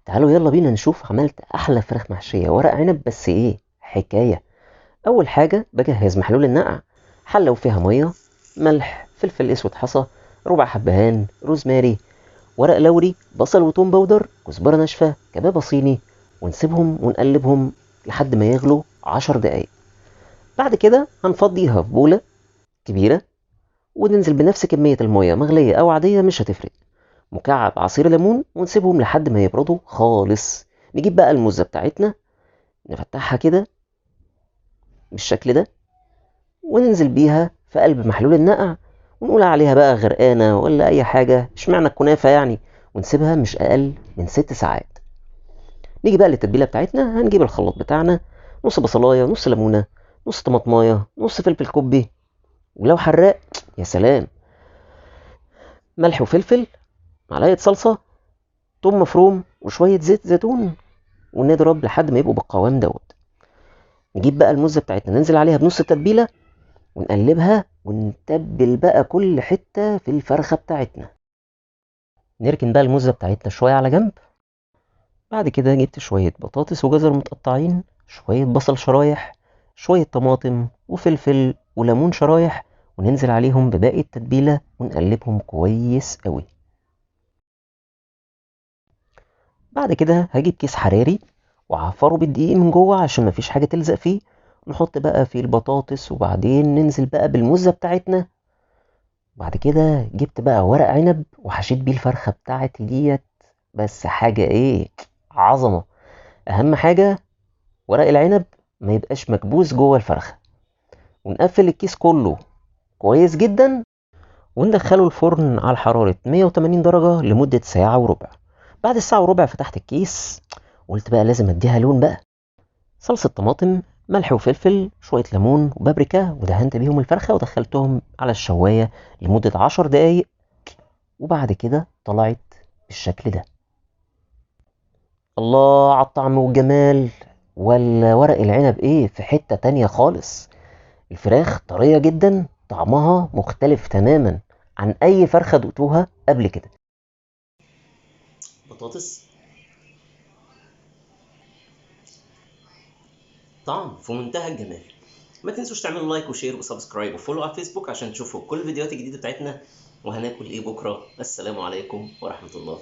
تعالوا يلا بينا نشوف عملت احلى فراخ محشية ورق عنب، بس ايه حكاية. اول حاجة بجهز محلول النقع، حلة وفيها مية، ملح، فلفل اسود حصى، ربع حبهان، روزماري، ورق لوري، بصل وتوم powder، كزبرة ناشفة، كبابة صيني، ونسيبهم ونقلبهم لحد ما يغلوا 10 دقايق. بعد كده هنفضيها في بولة كبيرة وننزل بنفس كمية المية، مغلية أو عادية مش هتفرق، مكعب عصير ليمون، ونسيبهم لحد ما يبردوا خالص. نجيب بقى المزة بتاعتنا نفتحها كده بالشكل ده وننزل بيها في قلب محلول النقع، ونقول عليها بقى غرقانة ولا أي حاجة، اشمعنى الكنافة يعني، ونسيبها مش أقل من 6 ساعات. نيجي بقى للتتبيلة بتاعتنا. هنجيب الخلاط بتاعنا، نص بصلاية، نص ليمونة، نص طماطماية، نص فلفل كوبي، ولو حراق يا سلام، ملح وفلفل، معلقة صلصة، توم مفروم، وشوية زيت زيتون، ونضرب لحد ما يبقوا بالقوام دوت. نجيب بقى المزة بتاعتنا ننزل عليها بنص التتبيلة ونقلبها ونتبل بقى كل حتة في الفرخة بتاعتنا. نركن بقى المزة بتاعتنا شوية على جنب. بعد كده جبت شوية بطاطس وجزر متقطعين، شوية بصل شرايح، شوية طماطم وفلفل وليمون شرايح، وننزل عليهم بباقي التتبيلة ونقلبهم كويس قوي. بعد كده هجيب كيس حراري وعفره بالدقيق من جوه عشان مفيش حاجة تلزق فيه، نحط بقى فيه البطاطس، وبعدين ننزل بقى بالمزة بتاعتنا. بعد كده جبت بقى ورق عنب وحشيت بيه الفرخة بتاعتي ديت، بس حاجة ايه عظمة. اهم حاجة ورق العنب ما يبقاش مكبوس جوه الفرخة، ونقفل الكيس كله كويس جدا وندخله الفرن على حرارة 180 درجة لمدة ساعة وربع. بعد الساعة وربع فتحت الكيس وقلت بقى لازم اديها لون بقى، صلصة طماطم، ملح وفلفل، شوية ليمون وبابريكا، ودهنت بيهم الفرخة ودخلتهم على الشواية لمدة 10 دقايق، وبعد كده طلعت بالشكل ده. الله على الطعم والجمال، ولا ورق العنب ايه في حتة تانية خالص. الفراخ طرية جدا، طعمها مختلف تماما عن اي فرخة دقتوها قبل كده. بطاطس طعم في منتهى الجمال. ما تنسوش تعملوا like و share و subscribe و follow على فيسبوك عشان تشوفوا كل الفيديوهات الجديدة بتاعتنا. وهناكل ايه بكرة؟ السلام عليكم ورحمة الله.